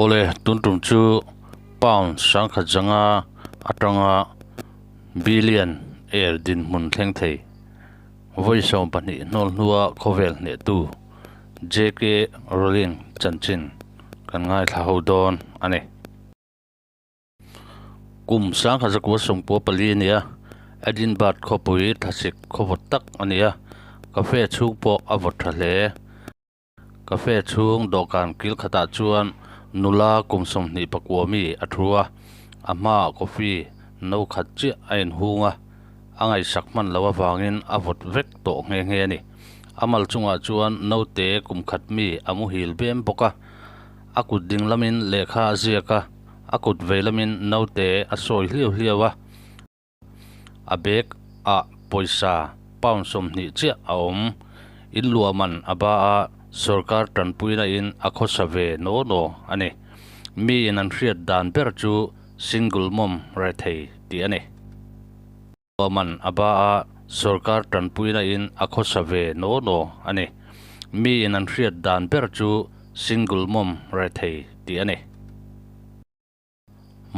Awle, tun tum chu pound sangkhat zanga atanga billion air dinhmun thleng thei vawi 20 hnawl hnua khawvel hnehtu JK Rowling chanchin kan ngaithla ho dawn a ni. Kum 1994 a ni a, Edinburgh khawpui thlasik khawvawt tak a ni a, cafe chhung pawh a vawt tha hle. Cafe chhung dawhkan kil khatah chuan nula kum 29 mi a thu a, a hmaah coffee no khat chiah a inhung a, a ngaihsak hman loh avangin a vawt vek tawh nghe nghe a ni. A mal chungah chuan naute kum khat mi a muhil bem bawk a, a kut ding lamin lehkha a ziak a, a kut vei lamin naute a sawi hliau hliau a. A bag ah pawisa pound 20 chiah a awm. In luah man a ba a, sorkar tanpuina in a khawsa ve naw naw a ni. Mi in an hriat dan ber chu single mom rethei tih a ni. Luah man a ba a, sorkar tanpuina in a khawsa ve naw naw a ni. Mi in an hriat dan ber chu single mom rethei tih a ni.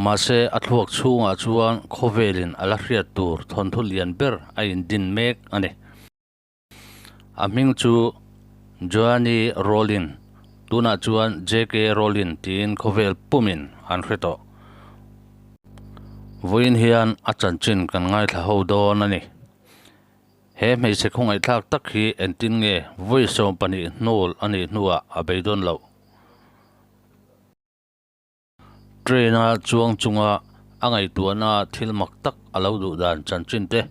Mahse, a thluak chhungah chuan khawvelin a la hriat tur thawnthu lian ber a indin mek a ni. A hming chu Joanne Rowling, tunah chuan JK Rowling tiin khawvel pumin an hre tawh. Vawiin hian a chanchin kan ngaithla ho dawn a ni. He hmeichhe khawngaihthlak tak hi entin nge vawi 20 hnawl a nih hnuah a beidawn loh? Train a chuang chunga a ngaihtuahna thil mak tak a lo duh dan chanchin te.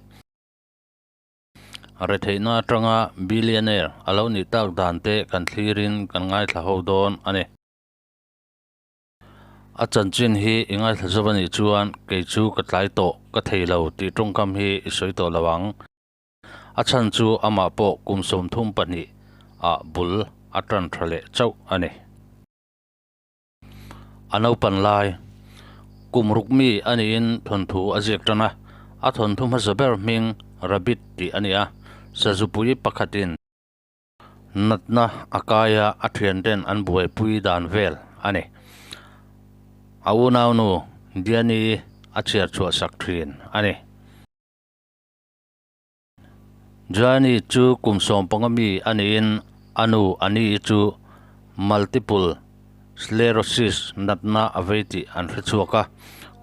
Retheihna atanga billionaire a lo nih tak dan te kan thlirin kan ngaithla ho dawn a ni. A chanchin hi i ngaithla zawk a nih chuan kei chu ka tlai tawh ka thei lo tih tawngkam hi i sawi tawh lo ang. A chhan chu amah pawh kum 32 ah bul a tan tha leh chauh a ni. A naupan lai kum ruk mi a niin thawnthu a ziak tan a, a thawnthu hmasa ber hming Rabbit tih a ni a, sazupui pakhatin natna a kaia a thianten an buaipui dan vel a ni. A unaunu Diani a chhiar chhuah sak thin a ni. Joanne chu kum 15 mi a niin a nu Annie chu multiple sclerosis natna a vei tih an hre chhuak a.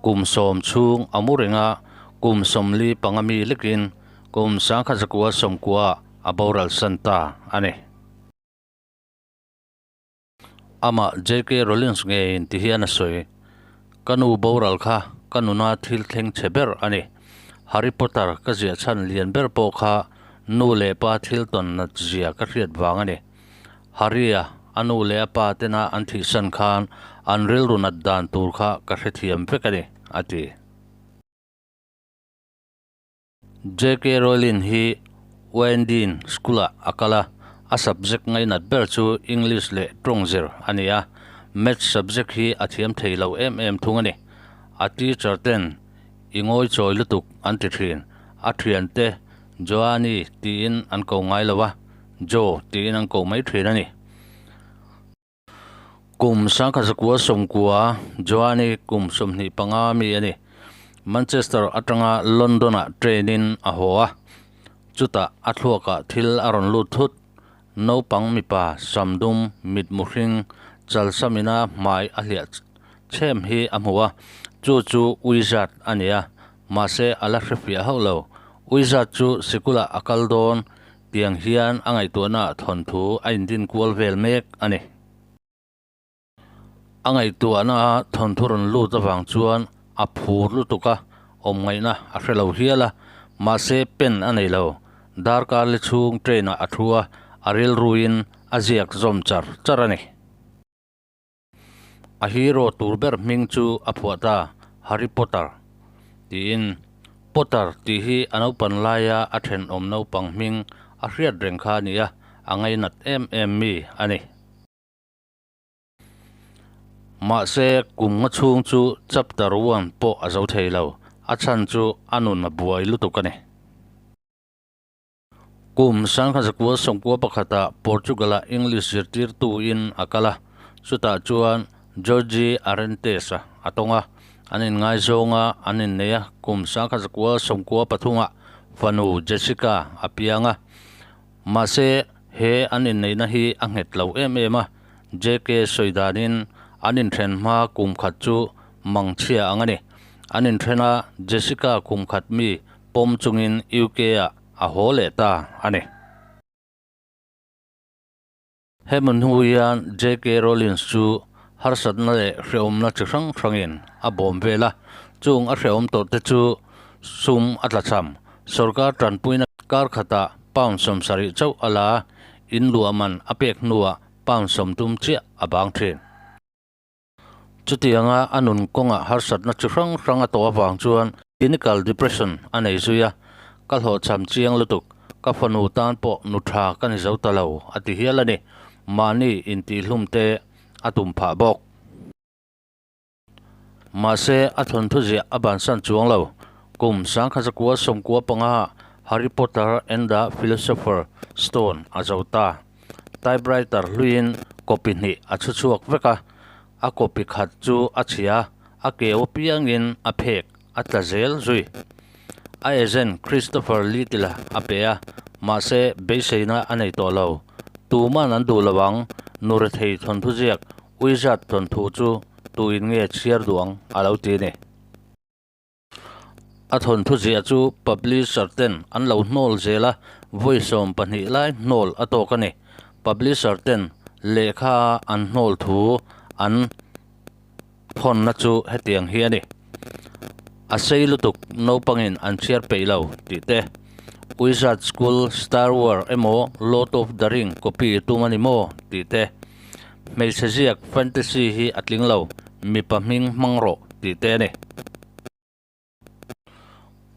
Kum 10 chhung a mu reng a, kum 45 mi lekin kum 1990 a boral san ta a ni. Amah JK Rowling ngeiin ti hian a sawi, Ka nu boral kha ka nuna thil thleng chhe ber a ni. Harry Potter ka ziah chhan lian ber pawh kha nu leh pa thil tawn nat zia ka hriat vang a ni. Harry-a a nu leh a pa tena an thihsan khan an rilru nat dan tur kha ka hrethiam vek a ni, a ti. JK Rowling hi Wendin School-ah a kal a, a subject ngainat ber chu English leh tawng zir a ni a, Maths subject hi a thiam thei lo em em thung a ni. A teacher ten i ngawi chawi lutuk an ti thin. A thiante Joanne tiin an ko ngai lo a, Jo tiin an ko mai thin a ni. Kum 1990 Joanne kum 25 mi a ni. Manchester atanga London-ah train-in a haw a, chutah a thluakah thil a rawn lut thut. Naupang mipa samdum mitmu hring chalsamina hmai a hliah chhem hi a hmu a, chu chu wizard a ni a, mahse a la hrefiah hauh lo. Wizard chu sikulah a kal dawn Tiang hian a ngaihtuahna thawnthu a indin kual vel mek a ni. A ngaihtuahna thawnthu rawn lut avang chuan a phur lutuk a, awm ngaihna a hre lo hial a, mahse pen a nei lo. Darkar li chhung train ah a thu a, a rilruin a ziak zawm char char a ni. A hero tur ber hming chu a phuah ta, Harry Potter tiin. Potter tih hi a naupan laia a thenawm naupang hming a hriat reng kha a ni a, a ngainat em em mi a ni. Mahse, kum nga chhung chu chapter 1 pawh a zo thei lo, a chhan chu a nun a buai lutuk a ni. Kum 1991 Portugal-ah English zirtirtuin a kal a, chutah chuan Georgie Arentes-a a tawng a, an inngaizawng a, an innei a, kum 1993 fanu Jessica a piang a. Mahse, he an inneihna hi a nghet lo em em a, JK sawi danin an inthen hma kum khat chu mangchhia ang a ni. An inthen a, Jessica kum khat mi pawm chungin UK-ah a haw leh ta a ni. Hemi hnu hian JK Rowling chu harsatna leh hrehawmna chi hrang hrangin a bawm vel a, chung a hrehawm tawhte chu sum a tlachham. Sorkar tanpuina kar khatah pound 70 chauh a la a, in luah man a pek hnuah pound 30 chiah a bang thin. Chutianga a nun kawngah harsatna chi hrang hrang a tawh avang chuan clinical depression a nei zui a, Ka hlawhchham chiang lutuk, ka fanu tan pawh nu tha ka ni zo ta lo, a ti hial a ni. Mahni intihhlum te a tum phah bawk. Mahse, a thawnthu ziah a bansan chuang lo. Kum 1995 Harry Potter and the Philosopher Stone a zo ta. Typewriter hluiin copy hnih a chhu chhuak vek a, a copy khat chu a chhia, a keu apiangin a phek a tla zel zui. A agent Christopher Little-a a pe a, mahse beiseina a nei tawh lo. Tuman an duh lo ang, nu rethei thawnthu ziak wizard thawnthu chu tuin nge chhiar duh ang a lo ti a ni. A thawnthu ziah chu publisher ten an lo hnawl zel a, vawi 12 lai hnawl a tawk a ni. Publisher ten lehkha an hnawl thu an thawnna chu hetiang hi a ni. A sei lutuk naupangin an chhiar peih lo tih te, Wizard School, Star War emaw Lord of the Ring copy tum a ni maw tih te, hmeichhe ziak fantasy hi a tling lo, mipa hming hmang rawh tih te a ni.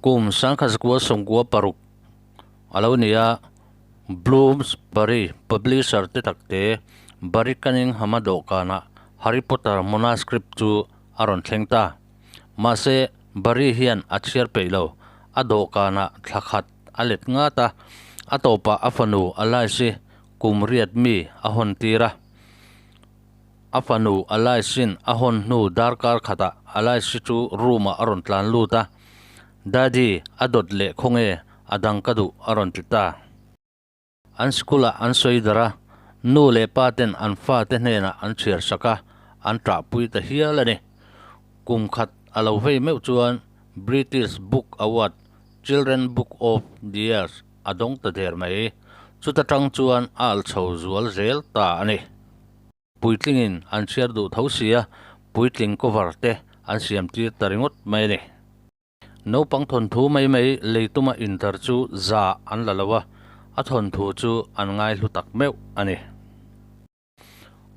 Kum 1996 a lo ni a, Bloomsbury publisher te takte Barry Cunningham-a dawhkanah Harry Potter manuscript chu a rawn thleng ta. Mahse, Barry hian a chhiar peih lo, a dawhkanah thla khat a let ngat a, a tawpah a fanu Alice-i kum riat mi a hawn tir a. A fanu Alice-in a hawn hnu darkar khatah Alice-i chu room-ah a rawn tlan lut a, Daddy, a dawt leh khawnge a dang ka duh a rawn ti ta. An school-ah an sawi darh a, nu leh pa ten an fate hnenah an chhiar sak a, an ṭahpui ta hial a ni. Kum khat a lo vei meuh chuan British Book Award, Children Book of the Years, a dawng ta der mai. Chuta tang chuan a alh chho zual zel ta a ni. Puitlingin an chhiar duh tho sia, puitling cover te an siam tir ta ringawt mai a ni. Naupang thawnthu mai mai leituma intar chu za an la lo a, a thawnthu chu an ngaihlu tak meuh a ni.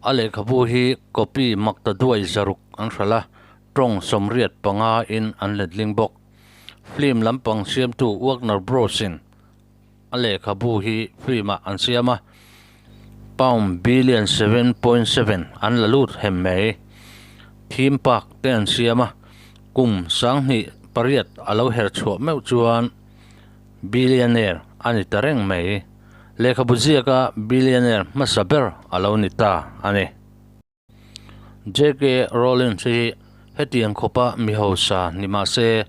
A lehkhabu hi copy makta duai 600 an hralh a, tawng 85 in an letling bawk. Film lampang siamtu Wagner Bros in a lehkhabu hi film ah an siam a, pound billion 7.7 an la lut hem mai. Theme park te an siam a, kum 2008 a lo her chhuah meuh chuan billionaire a ni ta reng mai. Lehkhabu ziaka billionaire hmasa ber a lo ni ta a ni. JK Rowling hi hetiang khawpa mi hausa ni mah se,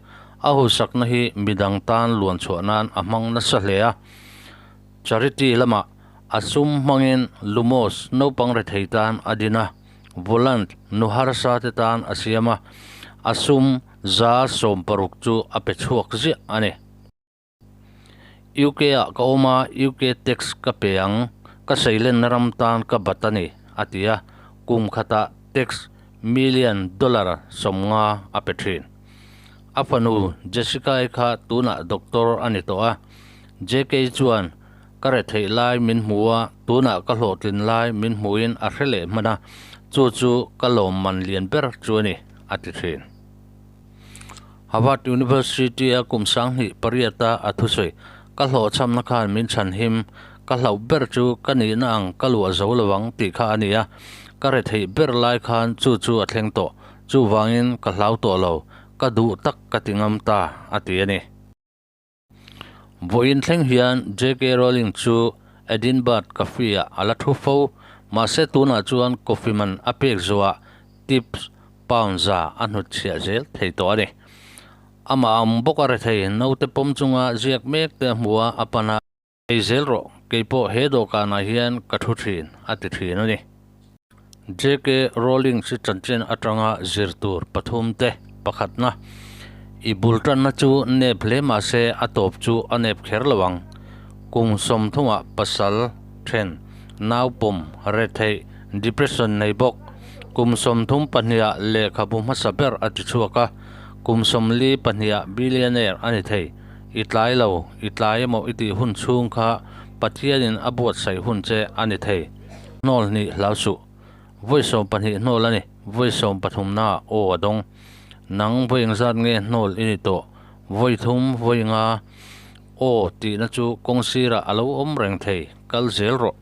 a hausakna hi midang tan luan chhuah nan a hmang nasa hle a. Charity lamah a sum hmangin Lumos naupang rethei tan a din a, Volant nu harsa te tan a siam a, a sum 60% chu a pe chhuak ziah a ni. UK ah ka awm a, UK tax ka pe ang, ka seilenna ram tan ka bat a ni, a ti a, kum khatah tax million dollar 50 a pe thin. A fanu Jessica-i kha tunah doctor a ni tawh a, JK chuan ka retheih lai min hmu a, tunah ka hlawhtlin lai min hmuhin a hre leh hman a, chu chu ka lawmman lian ber chu a ni, a ti thin. Harvard University-a kum 2008-a a thusawi, Ka hlawhchhamna khan min chhanhim, ka hlauh ber chu ka nihna ang ka luah zo lo ang tih kha a ni a, ka retheih ber lai khan chu chu a thleng tawh, chuvangin ka hlau tawh lo, ka duh tak ka ti ngam ta, a ti a ni. Vawiin thleng hian JK Rowling chu Edinburgh Cafe-ah a la thu fo, mahse tunah chuan coffee man a pek zuah. Tips pound za a hnutchhiah zel thei tawh a ni. Amah ang bawk a rethei, naute pawm chunga ziak mek te a hmu a, a pan a. Ei zel rawh, kei pawh he dawhkanah hian ka thu thin, a ti thin a ni. JK Rowling hi chanchin atanga zir tur pathum te pakhatna, I bul tanna chu nep hle mah se a tawp chu a nep kher lo ang. Kum sawmthumah pasal then, nau pawm, retheih, depression nei bawk. Kum 32 ah lehkhabu hmasa ber a ti chhuak a, kum 42 ah billionaire a ni thei. I tlai lo, i tlai emaw i tih hun chhung kha Pathianin a buatsaih hun che a ni thei. Hnawl hnih hlau suh. Vawi 12 hnawl a ni, vawi 13 naah aw a dawng. Nang vawi engzat nge hnawl i ni tawh? Vawi thum, vawi nga aw tihna chu kawng sirah a lo awm reng thei, kal zel rawh.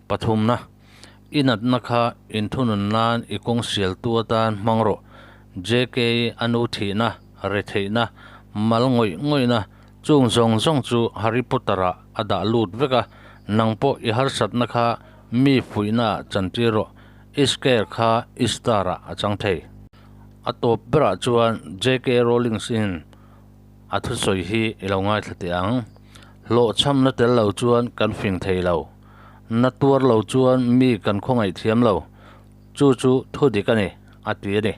Pathumna, I natna kha inthunun nan i kawng sialtu atan hmang rawh. JK a nu thihna, retheihna, mal ngawih ngawihna chung zawng zawng chu Harry Potter-ah a dah lut vek a, nang pawh i harsatna kha mi fuihnaah chantir rawh, i scare kha i star-ah a chang thei. A tawp berah chuan JK Rowling-in a thusawi hi i lo ngaithla teh ang. Hlawhchhamna tel lo chuan kan fing thei lo. Na tuar lo chuan mi kan khawngaih thiam lo. Chu chu thu dik a ni, a ti a ni.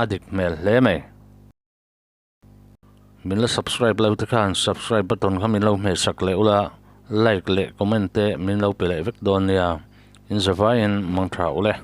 A dik hmel hle mai. Min la subscribe lo te khan subscribe button kha min lo hmehsak leh ula, like leh comment te min lo pe leh vek dawn nia. In zavaiin mang tha ule.